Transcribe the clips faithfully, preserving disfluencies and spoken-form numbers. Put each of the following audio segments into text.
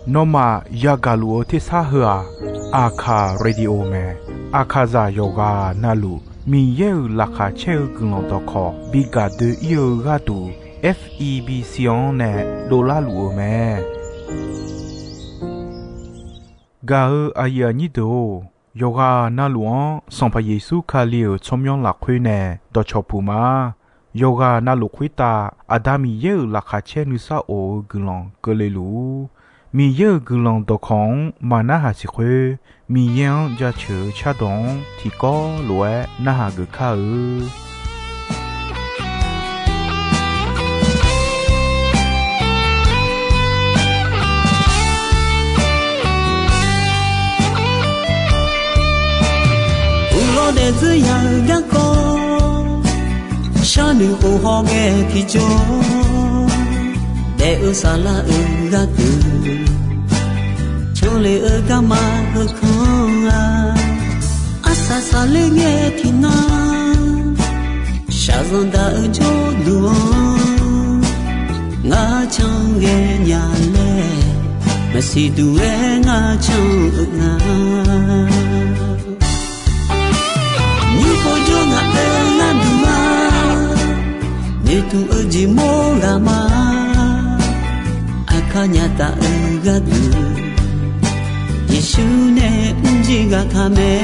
Nawmaf yagaq luf-eu tersar heu-aq, Aqkaq Radio mae. Aqkaqzaq yawqghaq navluf Miqyaer-euq laqkhaq caer-eu guiqlanq dawqkawq bi gaq doe-ir-eu gharduq, F E B C-anr nae dovlar luf-eu mae. Gaq-eu aqyuif aqnyir deuq-or, yawqghaq navluf-anr Sanqpaq Yeqsur Kali-euq tsawrmyanr lafkhoer nae dawqcawq puq ma. Yawqghaq navluf khoertav Aqda Miqyaer-euq laqkhaq caer nuisar of-eu guiqlanq keuvle luf-ur. Miqyaer-euq guiqlanq dawqkawq-anr maq narhaq siq khoer, Miqyaer-anr jaceuq-eu cardawq-anr tiqkawv lof-aer narhaq geuf kar-eu. Uqlawr daefzir ya-eu garkawv, sharnoeq khof hawghae tiqjawr, daef-eu saflar-eu gharduq, canle-eu garma heukanr-a, arsaq saqler ngae tiqnan, shaqzanq daq-eu jawrduq-anr, ngar can ghae nya laer, maqsiq duq-aer ngar can-eu nga. Nymr pov jawr ngaq-euq gharduq-a, noeqtmq-eu jeq mawr ghaq ma. Aqkar nya taf-eu gharduq, Yeqsur nae mrjir ghaq taq mae.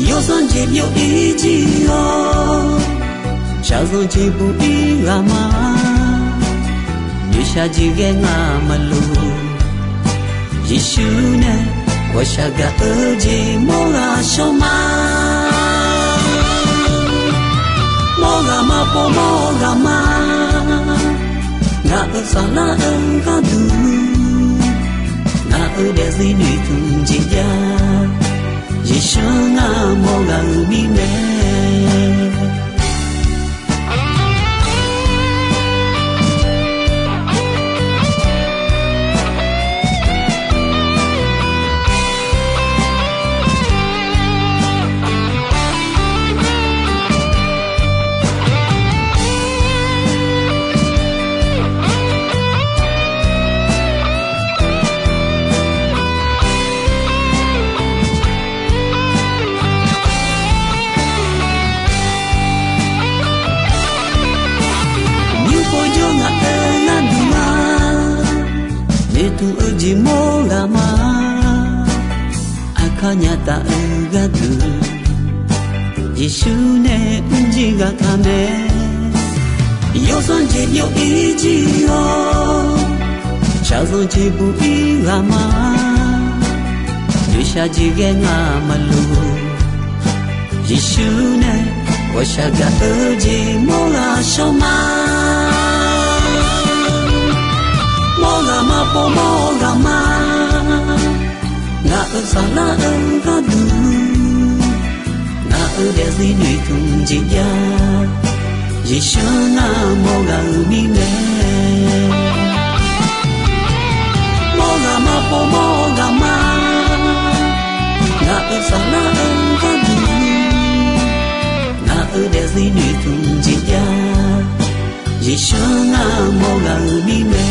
Yawsanr jeq byov-ir jir-awr, shaqzanq jeq buq-ir ghaq ma. Noeqshaq jeq ghae ngamaf luf, Yeqsur nae ghawqshaq gaq-eu jeq mawr ghaq shawr ma. Mawr ghaq ma, pov mawr ghaq ma. Ngaq-euq saflar-eu gharduq, ngaq-euq daefzir noeqtmq jeq jav, Yeqsur ngar mawr ghaq-eu mirnae. Nymr pov jawr ngaq-euq gharduq-a, noeqtmq-eu jeq mawr ghaq ma. Aqkar nya taf-eu gharduq, Yeqsur nae mrjir ghaq taq mae. Yawsanr jeq byov-ir jir-awr, shaqzanq jeq buq-ir ghaq ma. Noeqshaq jeq ghae ngamaf luf, Yeqsur nae ghawqshaq gaq-eu jeq mawr ghaq shawr ma. Mawr ghaq ma, pov mawr ghaq ma. Ngaq-euq saflar-eu gharduq, ngaq-euq daefzir noeqtmq jeq jav, Yeqsur ngar mawr ghaq-eu mirnae. Mawr ghaq ma, pov mawr ghaq ma. Ngaq-euq saflar-eu gharduq, ngaq-euq daefzir noeqtmq jeq jav, Yeqsur ngar mawr ghaq-eu mirnae.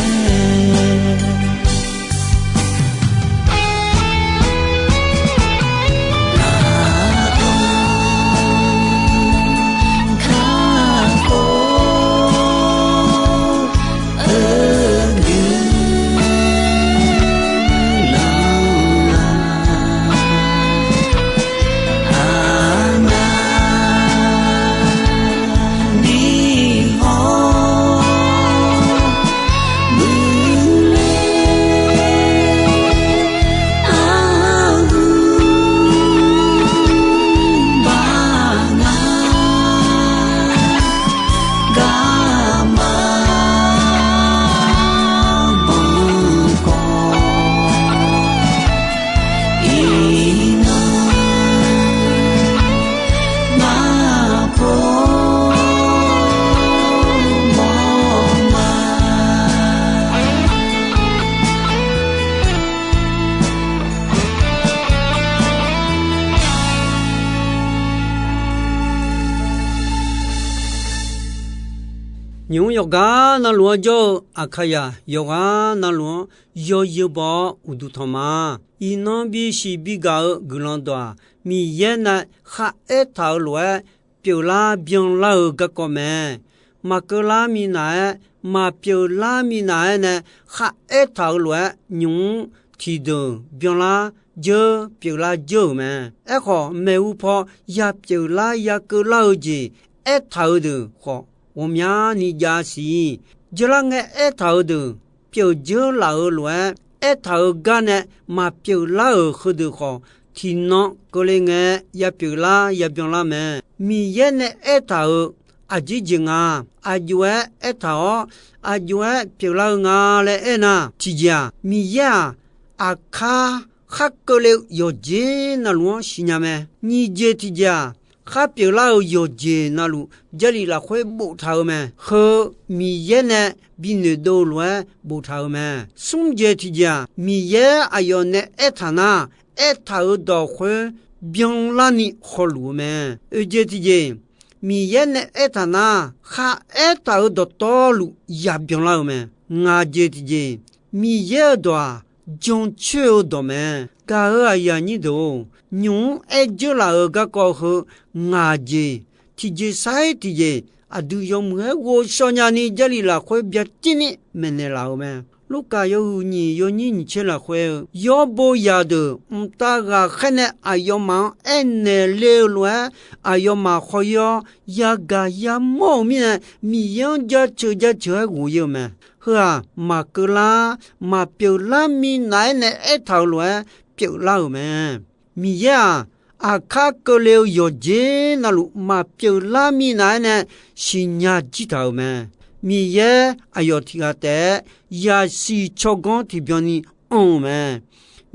Yawqghaq navluf-anr jawr-eu Aqkaqzaq yawqghaq navluf-anr yawzeu baw-awr uqduq tanq ma. Iqnan bisiq bigaq-eu guiqlanq dawq-aq, Miqyaer nae kharaer taq-euq lof-aer pyeuflar byanlar-eu garkawv mae. Maqkeuv lar minav-aer, maqpyeuf lar minav-aer nae kharaer taq-euq lof-aer nymq-mr tiqdeuq byanlar dzeur pyeuflar dzeur-euq mae. Aerkhawf, maeqhu paw ya pyeuflar ya keuvlar-eu jeq aertaq-eu deuq khawf, ghawqmyani jav siq. Dzeur lar ngae aertaq-eu deuq pyeuf dzeur laf-euq lof-aer, aertaq-euq gar nae maqpyeuf lar-euq heudeuq khawf, tiqnan keuvle ngae ya pyeuflar ya byanlar mae. Miqyaer nae aertaq-euq aqjeq jeq nga, aqjox-aer aertaq-awr, aqjox-aer pyeuflar-eu nga laer aernar, tiqjeq-aq, Miqyaer-aq, aqkar khar keuvle-eu yawqjeq navluf-anr siqnya mae. Nyiq jeq tiqjeq-aq, khar pyeuflar-euq yawqjeq navluf Jarlif lafkhoer boftaq-eu mae. Heu Miqyaer nae bi noeqdov-eu lof-aer boftaq-eu mae. Smr jeq tiqjeq-aq, Miqyaer aqyawf nae aertaq nar, aertaq-euq dawq khoer byanlarni hawluf-eu mae. Oeq jeq tiqjeq, Miqyaer nae aertaq nar, kharaer taq-euq dawqtawvluf ya byanlar-eu mae. Ngaq jeq tiqjeq, Miqyaer-euq dawq-aq, jancoer-eu dawq mae. Gaq-euq aqyuif aqnyir deuq-or, nymq-mr aer dzeur laf-euq garkawv heu ngaq jeq tiqjeq sar-ir tiqjeq, aqdui yawmuiq-aer ghovshaw nyani Jarlif lafkhoer byacaevni maeqnaeq laf-euq mae. Lurkaf yawhuiq nyiq yawnyir nyiq tser lafkhoer-eu, yawr bo zaqdeuq mqtav ghaqkhaer nae aqyawfmaf-anr aernaeq le-eu lof-aer, aqyawfmaf khawf-ir-awr yagaq yamawr-euq mirnae, Miqyaer-anr jaceuq jaceuq-aer ghof-ir-eu mae. Heu-aq, maqkeuv lar maqpyeuf lar minav-aer nae aertaq-euq lof-aer pyeuflar-euq mae. Miqyaer-aq, aqkar keuvle-eu yawqjeq navluf maqpyeuf lar minav-aer nae siqnya jir taq-euq mae. Miqyaer aqyawf tiq ghaq taef-aer yasiq tsawrganr tiqbyanni anr-eu mae.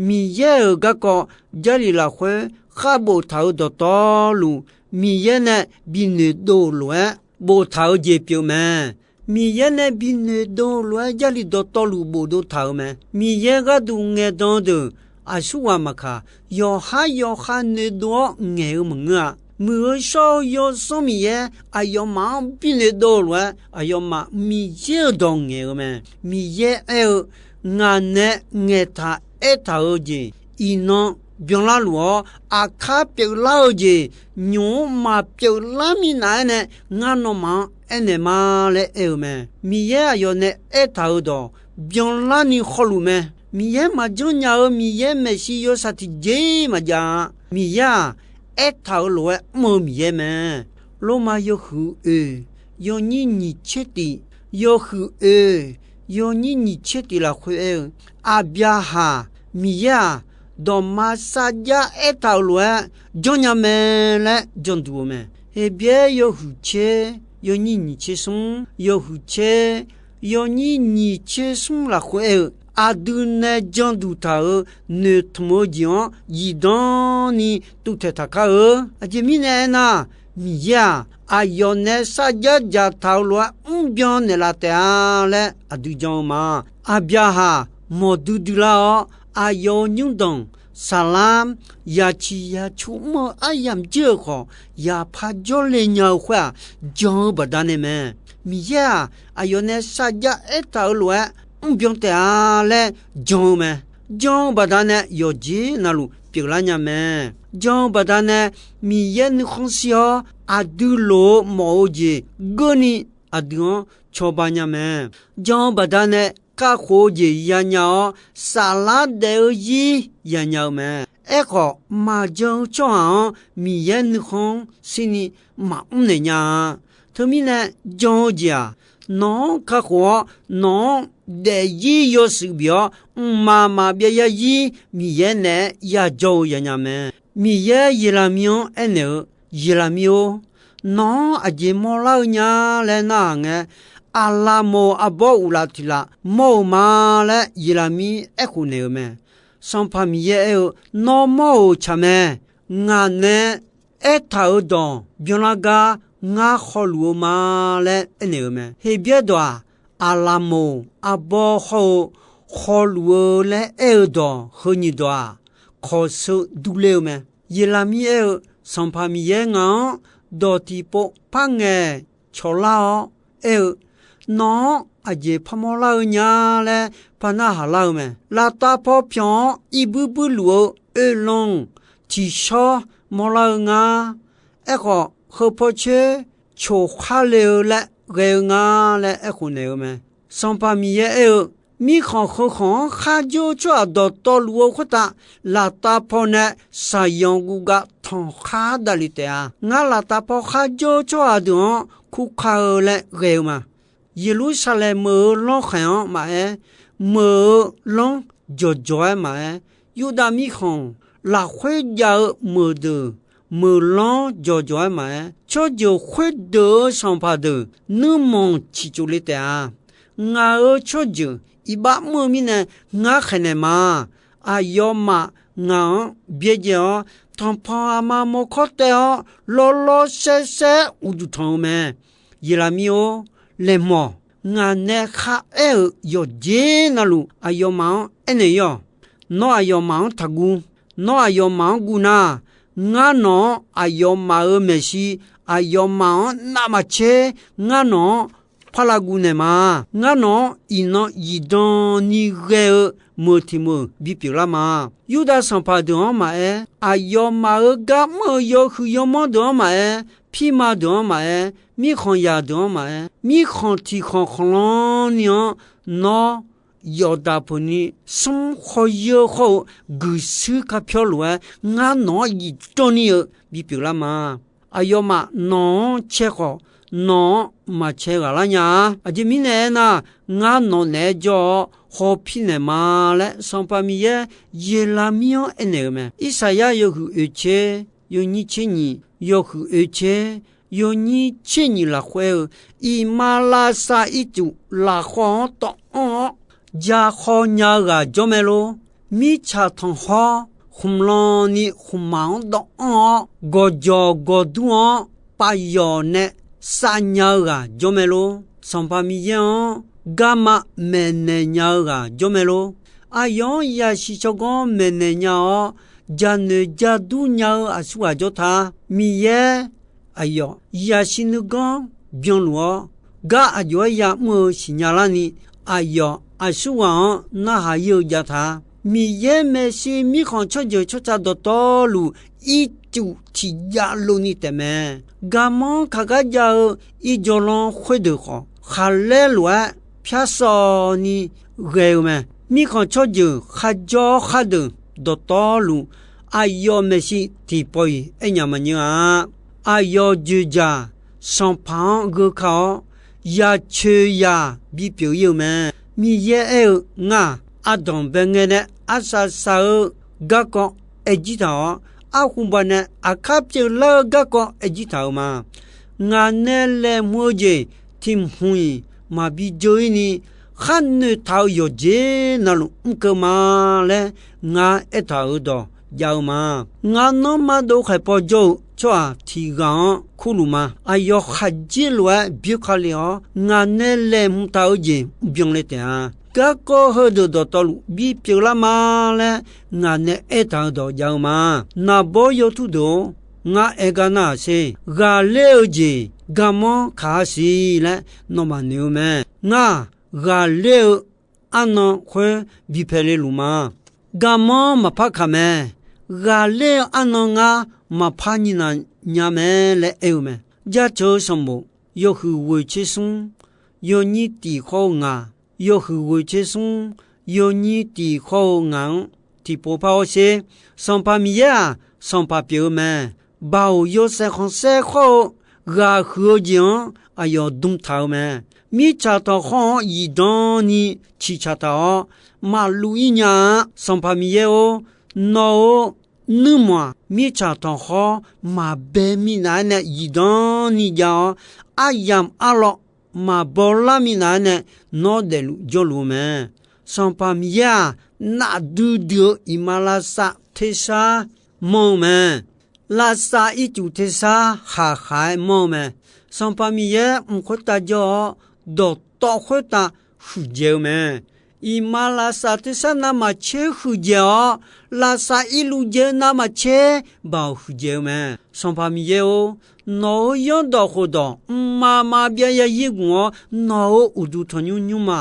Miqyaer-euq garkawv Jarlif lafkhoer khar boftaq-euq dawqtawvluf, Miqyaer nae bi noeqdov-euq lof-aer boftaq-eu jeq pyeuf mae. Miqyaer nae bi noeqdov-eu lof-aer Jarlif dawqtawvluf bofdov taq-euq mae. Miqyaer gharduq ngaeqdan-eu deuq aqsurghaq maqkaq, yawqhar yawqha noeqdov-awr ngaeq-eu maqngeur-a. Muiq-eu shawr-eu Yawsanr Miqyaer aqyawfmaf-anr bi noeqdov-eu lof-aer, aqyawfmaf Miqyaer-euq dawq ngaeq-eu mae. Miqyaer aer-eu, Ngaq nae ngaeqtaq aertaq-eu jeq iqnan byanlar luf-awr, aqkar pyeuflar-eu jeq nymq-mr maqpyeuf lar minav-aer nae ngar nawmaf-anr aernaeq ma laer aer-eu mae. Miqyaer aqyawf nae aertaq-euq dawq byanlarni hawluf mae. Miqyaer maqjanr nya-eu Miqyaer maeqshi yawshaq tiqjeq maqjav-a. Miqyaer-aq, aertaq-euq lof-aer mr-eu Miqyaer mae. Lormav yawhuiq oeq yawnyir nyiq tser tif, yawhuiq oeq yawnyir nyiq tser tif lafkhoer aer-eu, Aqbyaqhaq Miqyaer-aq, dawqma sarjax aertaq-euq lof-aer janrnya mae laer janduq-eu mae. Heqbyaer yawhuiq tser yawnyir nyiq tser smr, yawhuiq tser yawnyir nyiq tser smr lafkhoer aer-eu, aqdui nae janduq taq-euq noeqtmq-eu jeq-anr zifdan ni tuvtaeq taq kar-eu. Aqjeq mirnae aernar, Miqyaer-aq, aqyawf nae sarjax dzaqtaq-euq lof-aer mrbyan naeqlaf taef-a laer aqdui jan-eu ma. Aqbyaqhaq mawqdui dui lar-awr, aqyawf-euq nymrdanq Saqlar yaciq yacu mr-eu aryamq jir-euq khawf, yaqpar jawrle nya-eu khoer-aq, jan-eu baqdanae mae. Miqyaer-aq, aqyawf nae sarjax aertaq-euq lof-aer mrbyan taef-a laer jan-eu mae. Jan-eu baqdanae yawqjeq navluf pyeuflar nya mae. Jan-eu baqdanae Miqyaer nuikhanr shir-awr, aqdui loq-eu mawf-eu jeq geurni aqdui-anr cawba nya mae. Jan-eu baqdanae kakhof-eu jeq yanya-awr, saflar daef-eu zir yanya-eu mae. Aerkhawf, maqjan-eu tsawrhaq-anr Miqyaer nuikhanr shirni maqmr naeq nya-a. Teumirnae, jan-eu jeq-aq, nawq-anr kakhof-awr, nawq-anr daefzir yawshuif bif-awr, mqmaq maqbyav yarzir Miqyaer naeq-aer yajawr-eu yanya mae. Miqyaer Yeqlaqmir-anr aernaeq-eu, Yeqlaqmir-or, nawq-anr aqjeq mawrlar-eu nya laer narhaq ngae, aqlaqmoq arbawr uqlaf tiq laf mawr-euq ma laer Yeqlaqmir aerkhof naeq-eu mae. Sanqpaq Miqyaer aer-eu, Nawr mawr-euq tsaq mae. Ngaq nae aertaq-euq dawq byanlar gar ngar hawluf-eu ma laer aernaeq-eu mae. Heqbyaer dawq-aq, aqlaqmoq arbawr hawr-eu hawluf-eu laer aer-eu dawq heu nyiq dawq-aq, kawqsheu durler-eu mae. Yeqlaqmir aer-eu, Sanqpaq Miqyaer ngaq-anr dawq tiqpov par ngaeqcawq lar-awr aer-eu, nawq-anr aqjeq parmawr lar-eu nya laer par narhaq lar-eu mae. Laftav paw pyawq-anr irbuir buirluf-eu oeqlanq tiqshawr mawrlar-eu nga. Aerkhawf, heu paw coer coq khar le-eu laer ghae-eu nga laer aerkhof naeq-eu mae. Sanqpaq Miqyaer aer-eu, mirkhanq heu khanq-anr kharjawr-eu tsawrhaq dawqtawvluf-eu khoertav, laftav paw nae shaqyanq guvgav tanqkhar davle taef-a. Ngar laftav paw kharjawr-eu tsawrhaq deuq-anr kurka-eu laer ghae-eu ma. Yeqlursaqlaeq meuq-eu lanrkhaeq-anr maqaer, meuq-eu lanr jawqjawq-aer maqaer, Yurdav mirkhanq lafkhoer jav-eu meuqdeuq meuq lanr jawqjawq-aer maqaer, tsawrjeuq khoerdeuq-eu sanqpaq deuq nuirmanq ciqtsov le taef-a. Ngaq-euq tsawrjeuq iqbax mr-eu mirnae ngar khaeqnaeq ma. Aqyawfmaf ngaq-anr byaerdzae-awr, tanqpanq aqma mawrkawr taev-awr, lawrlawr saersaer uqduq tanq-eu mae. Yeqlaqmir-or, laeqhmawq. Ngaq nae kharaer-euq yawqjeq navluf aqyawfmaf-anr aernaeq-ir-awq. Nawr aqyawfmaf-anr taqguv. Nawr aqyawfmaf-anr guv nar, ngar nawq-anr aqyawfmaf-euq maeqshi, aqyawfmaf-anr navmaqtser ngar nawq-anr parlav guv naeq ma. Ngar nawq-anr iqnan zifdan ni ghae-eu meuq tiq meuq bipyeuf lar ma. Yurdav sanqpaq deuq-anr maqaer, aqyawfmaf-euq gar mr-eu yawhuiq yawmanr deuq-anr maqaer, pirma deuq-anr maqaer, mirkhanqzaq deuq-anr maqaer, mirkhanq tiq khanq khanqlan ni-anr nawr yawqdaq peuq ni smr khawr yeur khawr-eu guiqshuir kar pyawr lof-aer, ngar nawq-anr zifdan ni-eu bipyeuf lar ma. Aqyawfmaf nawq-anr cae khawf, nawq-anr maqcae ghaq lar nya-a. Aqjeq mirnae aernar, ngar nawq naeq-aer jawr-awr hawpir naeq ma laer Sanqpaq Miqyaer Yeqlaqmir-anr aernaeq-eu mae. Irsaqyar yawhuiq oeq tser yawnyir tser nyiq, yawhuiq oeq tser yawnyir tser nyiq lafkhoer-eu, iqmalavshav ircuf lafkhawv-anr tawv anr-awr, ja khaw nya-eu ghaq jawr mae lor. Mirtsaq tanqkhawr khmqlan ni khmqmaq-anr dawv anr-awr, gawqjawq gawqdur-anr pavyawq nae shav nya-eu ghaq jawr mae lor. Sanqpaq Miqyaer-anr garma maeqnaeq nya-eu ghaq jawr mae lor. Aqyawf-anr yaqsiq tsawrganr maeqnaeq nya-awr, jaqnoeq jadur nya-eu aqsurghaq jawr ta. Miqyaer aqyawf yaqsiq nuiganr byanluf-awr, gar aqjox-aer yamr-eu siqnya larni, aqyawf aqsurghaq-anr narhaq ir-eu jav ta. Miqyaer maeqshi mirkhanq tsawrjeuq tsawrca dawqtawvluf ircuf tiq jav lov ni taef mae. Garmanr kaq gar jav-eu irjawr lanr khoerdeuq khawf, khaqlaer lof-aer pyar sawv ni ghae-eu mae. Mirkhanq tsawrjeuq kharjawr khardeuq dawqtawvluf, aqyawf maeqshi tiqpawf-iq aernyaf maqnyeur-a. Aqyawf joeqjaq sanqpaq-anr gheu ka-awr, yaqcoeq yaq bipyeuf ir-eu mae. Miqyaer aer-eu, Ngaq, ardanq bae ngae nae arsaq saq-eu garkawv aer jir taq-awr, arhuba nae aqkar pyeuflar-eu garkawv aer jir taq-euq ma. Ngaq nae laeqhmq-eu jeq tiq hmq-iq maqbi dzeur ir ni, khar noeqtaq-eu yawqjeq navluf mr keuv ma laer ngar aertaq-euq dawq jav-eu ma. Ngar nanrma dov khaeq paw jawr-eu tsawrhaq tiq ghaq-anr kurluf ma. Aqyawf khaqdzer lof-aer byoer ka lef-awr, ngaq nae laeqhmq taq-eu jeq mrbyan le taef-a. Garkawv heudeuq dawqtawvluf bipyeuf lar ma laer ngaq nae aertaq-euq dawq jav-eu ma. Naqbawr yawtur deuq-or, ngar aer gar nar-aq sher. Ghaqler-eu jeq garmanr kaq-a siq laer nawmaf noeq-eu mae. Ngar-aq, ghaqler-eu arnan khoer bi pae le luf ma. Garmanr maqpar kaq mae. Ghaqler-eu arnan ngar maqpar nyiq naq nya mae laer aer-eu mae. Jaceuq-eu sanqbof yawhuiq ghoeq tser smr yawnyir tiq khawr-eu ngaq, yawhuiq ghoeq tser smr yawnyir tiq khawr-eu ngaq-anr tiqpov par-awr sher. Sanqpaq Miqyaer-aq, sanqpaq pyeuf-eu mae. Baoq yawshaef khanqsaer khawr-eu ghaq huiq-eu jeq-anr aqyawf dm taq-eu mae. Mirtsaq tanqkhawr-anr zifdan ni ciqcaq taq-awr maqluv ir nya-a. Sanqpaq Miqyaer-or, nawq-euq nuirmanq-aq, mirtsaq tanqkhawr maqbae minav-aer nae zifdan ni jav-awr, aryamq arlawr maqbaw lar minav-aer nae nawr daefluf jawrluf-eu mae. Sanqpaq Miqyaer-aq, nafdui dui-eu iqmalavshav tersar manr-eu mae. Lavshav ircuf tersar khaqkhaq-aer manr-eu mae. Sanqpaq Miqyaer mq khoertav jawr-awr, dawqtawv khoertav huiqdzaeq-eu mae. Iqmalavshav tersar navmaqtser huiqdzaeq-awr, lavshav irluv dzae-eu navmaqtser baoq huiqdzaeq-eu mae. Sanqpaq Miqyaer-or, nawq-euq yaerdawq khofdawq mqmaq maqbyav ya yir gmq-awr, nawq-euq uqduq tanqnymr nymrma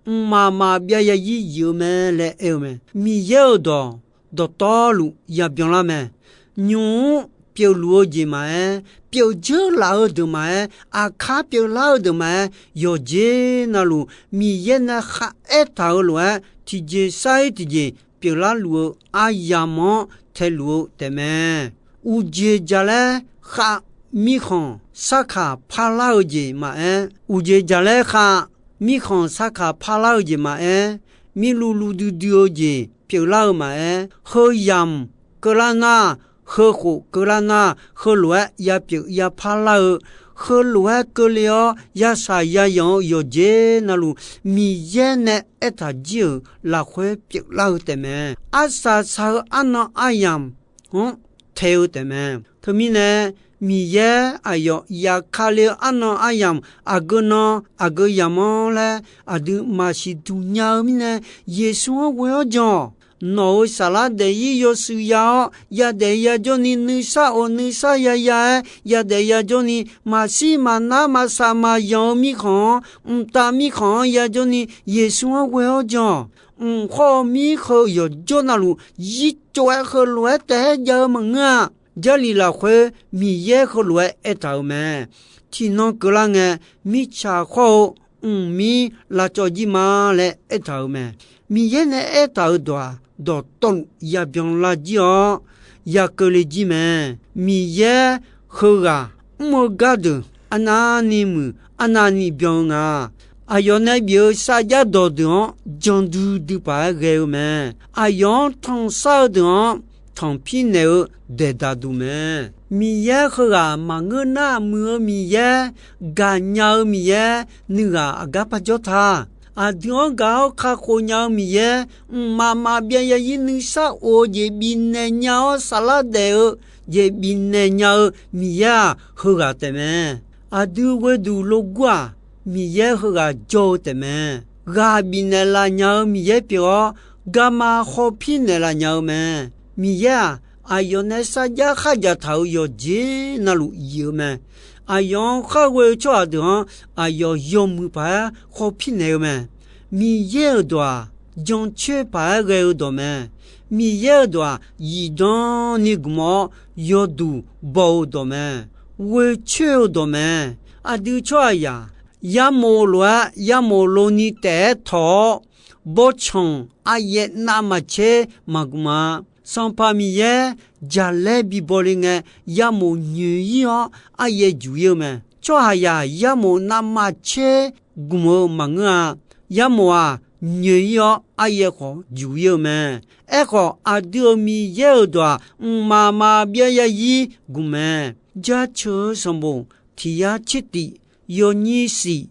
mqmaq maqbyav ya yir yif-eu mae laer aer-eu mae. Miqyaer-euq dawq dawqtawvluf yabyanlar mae. Nymq-mr pyeufluf-eu jeq maqaer, pyeuf dzeur laf-eu deuq maqaer, aqkar pyeuflar-eu deuq maqaer, yawqjeq navluf Miqyaer nae khar aertaq-euq lof-aer, tiqjeq sar-ir tiqjeq pyeuflar luf-eu aryamq-anr taeluf-eu taefmae. Uqjeq jaqlaer khav mirkhanq sarkaq parlar-eu jeq maqaer, uqjeq jaqlaer khav mirkhanq sarkaq parlar-eu jeq maqaer, mirluv luv duidui-eu jeq pyeuflar-eu maqaer, heu yamq keuvlar nar, heu khof keuvlar nar, heulof-aer yapyeuf yapar lar-eu, heulof-aer keuvle-awr yashaq yayanq-eu yawqjeq navluf, Miqyaer nae aertaq jir-euq lafkhoer pyeuflar-eu taefmae. Arsaq saq-eu arnan aryamq-anr tae-eu taefmae. Teumirnae, Miqyaer aqyawf yaqkale-eu arnan aryamq aqgeu nan aqgeu yamq-anr laer aqdui maqsiq duq nya-eu mirnae, Yeqsur-anr ghoe-awr jan-awq. Nawq-euq saflar daef-ir yawshuif ya-awr, yadaef yajawrni nuisar of nuisar yaya-aer yadaef yajawrni, maqshir maqnar maqsaq maqyanq-eu mirkhanq-anr, mqtav mirkhanq-anr yajawrni Yeqsur-anr ghoe-awr jan-awq. Mq khawr-eu mir heu yawqjawr navluf zir tsov-aer heulof-aer taef-aer jav-eu maqngeur-a. Jarlif lafkhoer Miqyaer heulof-aer aertaq-euq mae. Tiqnan keuvlar ngae, mirtsaq khawr-eu mqmir lavcawv jir ma laer aertaq-euq mae. Miqyaer nae aertaq-euq dawq-aq, dawqtawvluf yabyan lar jir-awr, yakeuvle jir mae. Miqyaer heughaq mr-eu gardeuq arnavni muiq arnavni byan-eu nga. Aqyawf nae bif-eu sarjax dawqdeuq-anr jan duidui paq-aer ghae-eu mae. Aqyawf-anr tanqsar-eu deuq-anr tanqpir naeq-eu daeqdaq duq mae. Miqyaer heughaq maqngeur nar, muiq-eu Miqyaer, gaqnya-eu Miqyaer, nuighaq aqgar par jawr ta. Aqdui-anr gaq-awr kakhof nya-eu Miqyaer, mqmaq maqbyav yazir nuisar of-eu jeq bifnaeq nya-awr saflar daef-eu jeq bifnaeq nya-eu Miqyaer-aq, heughaq taefmae. Aqdui ghoeduq logur-aq, Miqyaer heughaq jawr-eu taefmae. Ghaq bifnaeq laf nya-eu Miqyaer pyeuf-awr, garma khawpir naeqlaf nya-eu mae. Miqyaer-aq, aqyawf nae sarjax khardzaq taq-euq yawqjeq navluf yif-eu mae. Aqyawf-anr khar ghoe-eu tsawrhaq deuq-anr aqyawf yawmuiq paq-aer khawpir naeq-eu mae. Miqyaer-euq dawq-aq, jancoer paq-aer ghae-eu dawq mae. Miqyaer-euq dawq-aq, zifdan ni gmq-awr yawduq baw-eu dawq mae. Ghoecoer-eu dawq mae. Aqdui tsawrhaqzaq, yarmof lof-aer yarmof loni taef-aer tawq-awr, bawrtsanq aryaev navmaqtser maqgmq-a. Sanqpaq Miqyaer jaqlaer bibaw le ngae, yarmof nyoeq-ir-awr aryaev juq-ir-eu mae. Tsawrhaqzaq yarmof navmaqtser gmq-eu maqngeur-a. Yarmof-aq, nyoeq-ir-awr aryaev khawf juq-ir-eu mae. Aerkhawf, aqdui-euq Miqyaer-euq dawq-aq, mqmaq maqbyav yazir gmq mae. Jaceuq-eu sanqbof tiq yar tser tif yawnyir shif,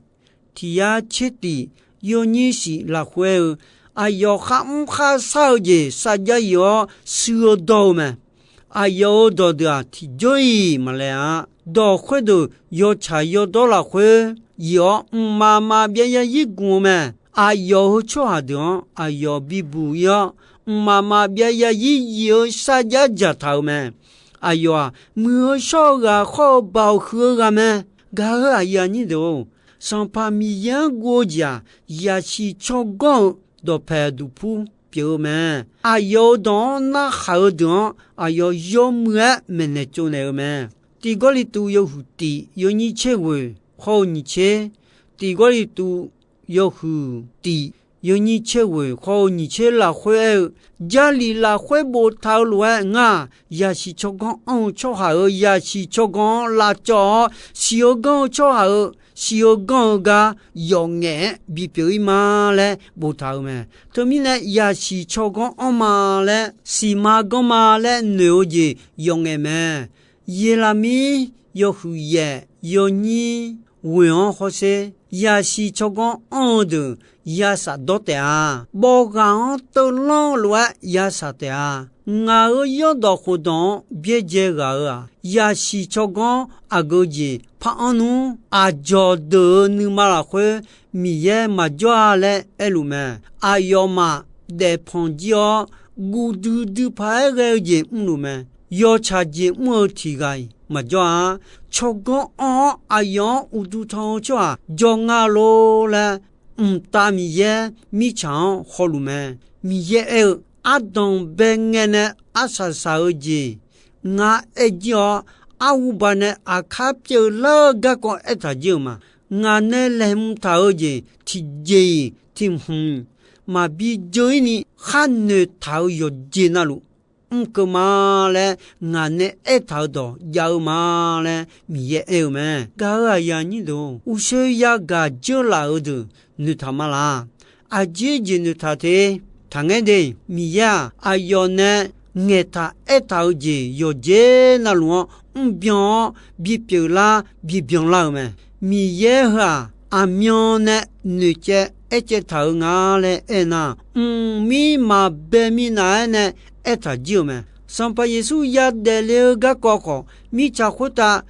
tiq yar tser tif yawnyir shif lafkhoer-eu, aqyawf kharmr kharshar-eu jeq sarjax yif-awr shuir-eu dawr-eu mae. Aqyawf-euq dawqdeuq-aq, tiqjawr-iq maqlaeq-a. Dawq khoerdeuq yawtsaq yawdawr lafkhoer yif-awr, mqmaq maqbyav yazir gmq-eu mae. Aqyawf-euq tsawrhaq deuq-anr aqyawf bibuq-ir-awr, mqmaq maqbyav yazir yif-eu sarjax dzaqtaq-euq mae. Aqyawf-aq, muiq-eu shawr-eu ghaq khawr-eu baoq huiq-eu ghaq mae. Gaq-euq aqyuif aqnyir deuq-or, Sanqpaq Miqyaer-anr guv-eu jeq-aq, yaqsiq tsawrganr-eu dawqpaeq duqpur pyeuf-eu mae. Aqyawf-euq dawq-anr narhaq-eu deuq-anr aqyawf yawmuiq-aer maeqnaeq tsovnaeq-eu mae. Tiq Gawrliqtu yawhuiq tif yawnyir tser ghoeq khawr-eu nyiq tser, Tiq Gawrliqtu yawhuiq tif yawnyir tser ghoeq khawr-eu nyiq tser lafkhoer aer-eu, Jarlif lafkhoer boftaq-eu lof-aer ngar-aq, yaqsiq tsawrganr anr-eu tsawrhaq-euq yaqsiq tsawrganr-anr lavcawv-awr, siq-eu ganr-eu tsawrhaq-euq siq-eu ganr-eu gar yawf ngaef-aer bipyeuf-ir ma laer boftaq-euq mae. Teumirnae, yaqsiq tsawrganr anr ma laer, siqma ganr ma laer noeq-eu jeq yawf ngaef mae. Yeqlaqmir yawhuiq yaef yawnyir ghoeq-anr hawsher, Yasiq tsawrganr anr-eu deuq ya shafdawr taef-a. Bawqghaq-anr teuvlanr-eu lof-aer ya shaq taef-a. Ngaq-euq yawrdawq khofdawq-anr byaerdzae ghaq-euq-aq, yasiq tsawrganr aqgeu jeq par anr nmr. Aqdzawq deuq-euq nuima lafkhoer Miqyaer maqjawr-a laer aerluf mae. Aqyawfmaf daefpanq jir-awr, guv duidui paq-aer ghae-eu jeq mrluf mae. Yawtsaq jeq mr-eu tiq ghaq-iq maqjawr-a. Tsawrganr anr-awr aqyawf-anr uqduq tan-eu tsawrhaq jawr nga lor laer, mqtav Miqyaer mirtsaq-anr hawluf mae. Miqyaer aer-eu, Ardanq bae ngae nae arsaq saq-eu jeq ngar aer jir-awr, arhuba nae aqkar pyeuflar-eu garkawv aertaq jir-euq ma. Ngaq nae laeqhmq taq-eu jeq tiqjeq-iq tiq hmq maqbi dzeur-ir ni khar noeqtaq-euq yawqjeq navluf mrkeuv ma laer ngaq nae aertaq-eu dawq jav-eu ma laer Miqyaer aer-eu mae. Gaq-euq aqyuif aqnyir deuq-or, uqshoe yagaq dzeurlaf-euq deuq noeqtaq ma laq. Aqjeq jeq noeqtaq te. Taqngaer de. Miqyaer-aq, aqyawf nae ngaeqtaq aertaq-eu jeq yawqjeq navluf-anr mrbyan-awr bipyeuf lar bibyan lar-euq mae. Miqyaer heu-aq, aqmyan nae noeqcaev aercaev taq-euq nga laer aernar, mqmir maqbae minav-aer nae aertaq jir-euq mae. Sanqpaq Yeqsur yadaef le-eu garkawv khawf, mirtsaq khoertav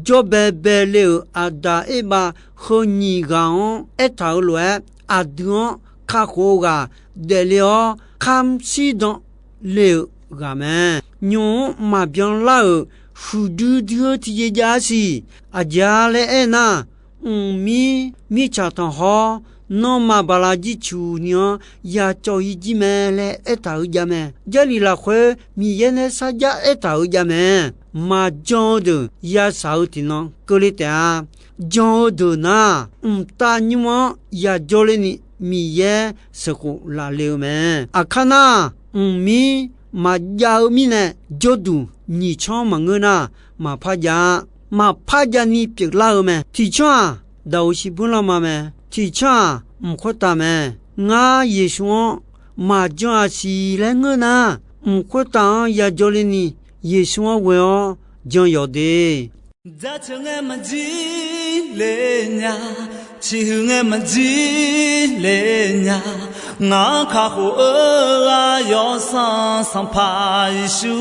jawr baebae le-euq Aqdaq Erbav heu nyiq ghaq-anr aertaq-euq lof-aer, aqdui-anr kakhof-eu ghaq daefle-awr, kamr shirdan le-euq ghaq mae. Nymq-mr maqbyan lar-euq huiqdui dui-eu tiqjeq jav-a siq. Aqjeq-a laer aernar, mqmir mirtsaq tanqkhawr nanrma baqlaq jircuq ni-anr yacawv-ir jir mae laer aertaq-eu jav mae. Jarlif lafkhoer Miqyaer nae sarjax aertaq-eu jav mae. Maqjan-eu deuq yashaq-eu tiqnan keuvle taef-a. Jan-eu deuq nar, mqtav nymr-anr yajawr ler ni Miqyaer sheuqkhof laf le-eu mae. Aqkar nar, mqmir maqjav-eu mirnae jawrduq nyiq tsanr maqngeur nar, maqpar jav-a. Maqpar jav ni pyeuflar-eu mae. Tiq tsanr-aq, daqoq shiqbuir lanma mae. Tiq tsanr-aq, mq khoertav mae. Ngar Yeqsur-anr maqjan-aq siq laer ngeur nar, mq khoertav-anr yajawr ler ni Yeqsur-anr ghoe-awr jan yawq de. Jaceuq ngae maqjir le nya, ciqhuiq ngae maqjir le nya, ngaq-anr kakhof-eu ghaq Yawsanr Sanqpaq Yeqsur.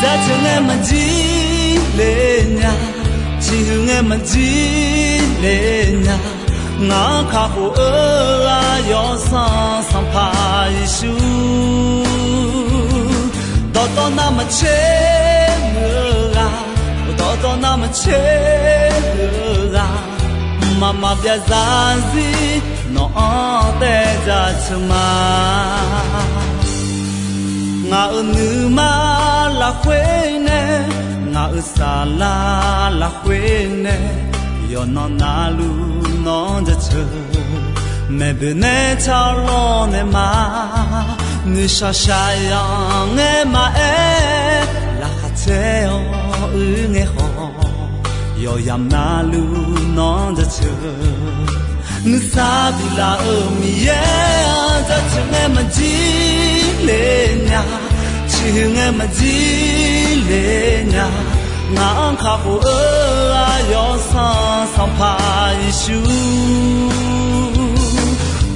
Jaceuq ngae maqjir le nya, ciqhuiq ngae maqjir le nya, ngaq-anr kakhof-eu ghaq Yawsanr Sanqpaq Yeqsur. Dawqtawv navmaqtser muiq-eu ghaq, dawqtawv navmaqtser muiq-eu ghaq, mqmaq maqbyav zarzir nawq-anr taev jaceuq ma. Ngaq-euq nuima lafkhoer nae, ngaq-euq saflar lafkhoer nae, yawqnan navluf nawq-anr jaceuq. Maeqboeq nae tsawrlawr nae ma, noeqshaq shaqyanq ngae maqaer, laqkhaq caer-awr uir ngae khawf, yawqyamq navluf nawq-anr jaceuq. Nuisar biflaf-euq Miqyaer-anr jaceuq ngae maqjir le nya, ciqhuiq ngae maqjir le nya, ngaq-anr kakhof-eu ghaq Yawsanr Sanqpaq Yeqsur.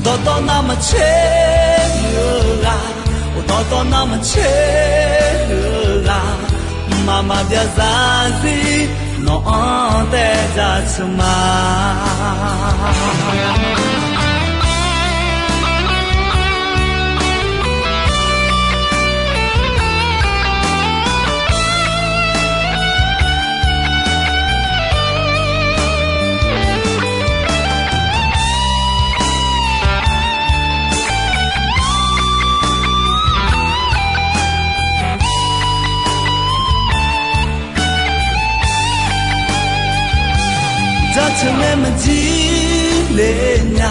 Dawqtawv navmaqtser muiq-eu ghaq, dawqtawv navmaqtser muiq-eu ghaq, mqmaq maqbyav zarzir nawq-anr taev jaceuq ma. Jaceuq ngae maqjir le nya,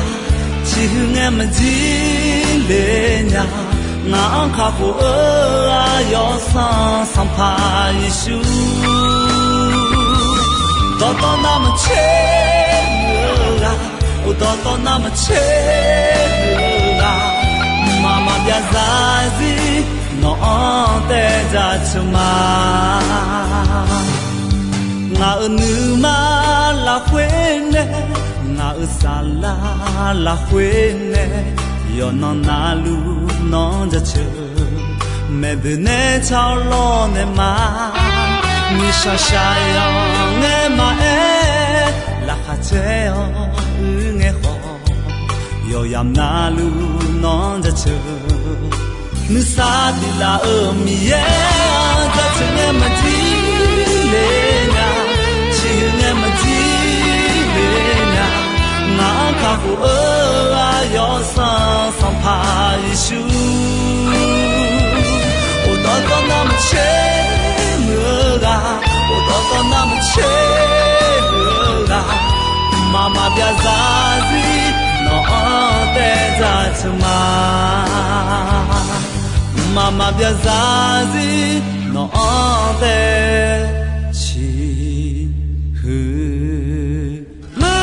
ciqhuiq ngae maqjir le nya, ngaq-anr kakhof-eu ghaq Yawsanr Sanqpaq Yeqsur. Dawqtawv navmaqtser muiq-eu Uqdawq dawq navmaqtser-eu ghaq, mqmaq maqbyav zarzir nawq-anr taev dzaqteuq ma. Ngaq-euq nuima lafkhoer nae, ngaq-euq saflar lafkhoer nae, yawqnan navluf nawq-anr jaceuq. Maeqboeq nae tsawrlawr naeq ma, nishaq shaqyanq ngae maqaer, laqkhaq caer-awr uir ngae khawf, yawqyamq navluf nawq-anr jaceuq. Nuisar tiq laf-euq Miqyaer-anr jaceuq ngae maqjir le nya, ciqhuiq ngae maqjir le nya, ngaq-anr kakhof-eu aqyawf sanq Sanqpaq Yeqsur. Uqdawq dawq navmaqtser muiq-eu ghaq, uqdawq dawq navmaqtser muiq-eu ghaq, mqmaq maqbyav zarzir nawq-anr taev dzaqteuq ma. Mqmaq maqbyav zarzir nawq-anr taev ciqhuiq ma.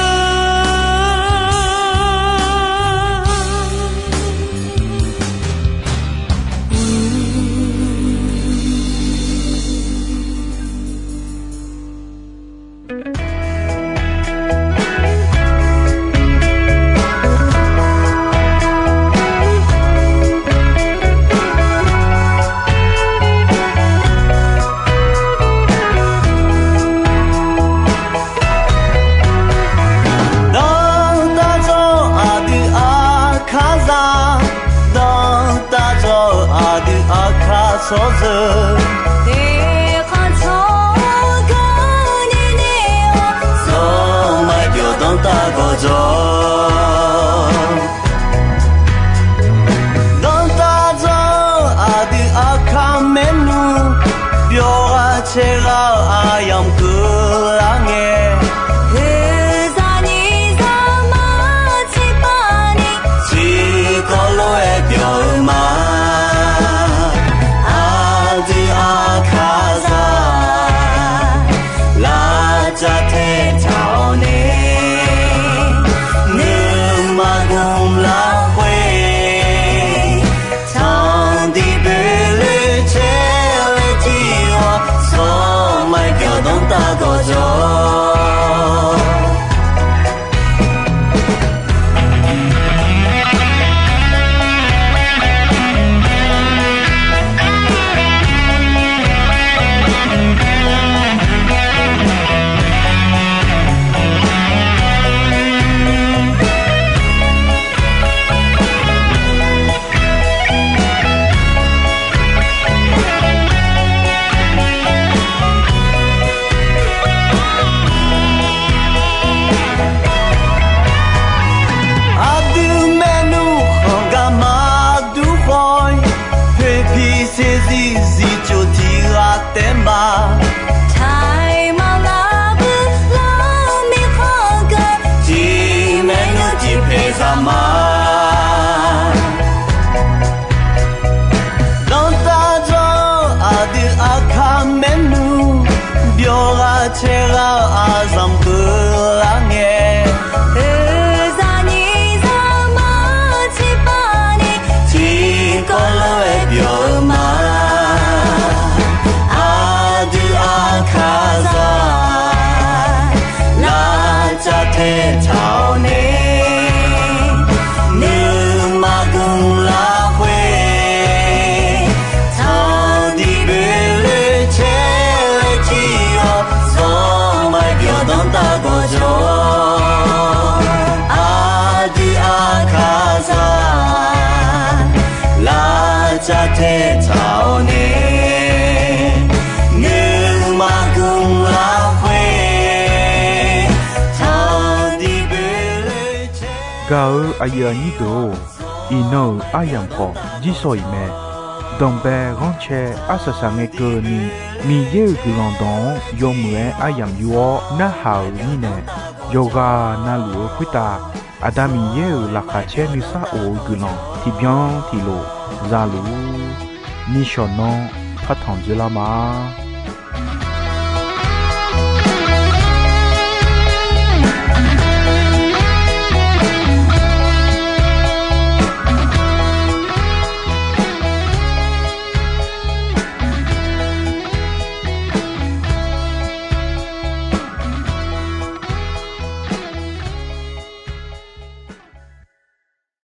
Dawrtaq dzawr-eu aqdui aqkar zaq, dawrtaq dzawr-eu aqdui aqkar tsawrjeuq, eqkhanq tsawrganq ni ni-awr, zawr maqbyawq dawrtaq gawqjawq. Dawrtaq dzawr-eu aqdui aqkar maernmr, byawq ghaq caer ghaq-eu aqyamq keuvlar ngae, oeqzaq nyiq zaqmar tiqpav ni, tiqkawv lof-aer byawq-eu ma. Aqdui aqkar zaq, lavcav tae taq-awr nae, nuima gmq lafkhoer, tanqdiq boeqloe caer-eu tiq ghaq, sawrmaqbyawq dawrtaq gawqjawq. Aqdui maernmr khanq gar maqdur khawf-ir, poeqpiq saeqzir zifcof tiq ghaq taef ma. Taiq maqlar bui lar-eu mirkhanq ghae, tiq maernmr tiq paeq zaq ma. Dawrtaq dzawr-eu aqdui aqkar maernmr, byawq ghaq caer ghaq-eu aqzanq keuvlar ngae, oeqzaq nyiq zaqmar tiqpav ni, tiqkawv lof-aer byawq-eu ma. Aqdui aqkar zaq, lavcav tae taq-awr nae, nuima gmq lafkhoer, tanqdiq boeqloe caer-eu tiq ghaq, sawrmaqbyawq dawrtaq gawqjawq. Aqdui aqkar zaq, lavcav tae taq-awr nae, nuima gmq lafkhoer, tanqdiq boeqloe caer. Gaq-eu aqyuif aqnyir deuq-or, iqnan-euq aryamq khawf jirsawq iq mae. Danqbae ghanrcae arsaq saq ngae keuvni, Miqyaer-euq guiqlanq dawq-anr yawmuiq-aer aryamq yur-awr narhaq-euq mirnae, yawqghaq navluf-eu khoertav Aqda Miqyaer-euq laqkhaq caer nuisar of-eu guiqlanq tiqbyan tiqlof za luf-ur. Nishawq nanr partanq dzoerlar ma.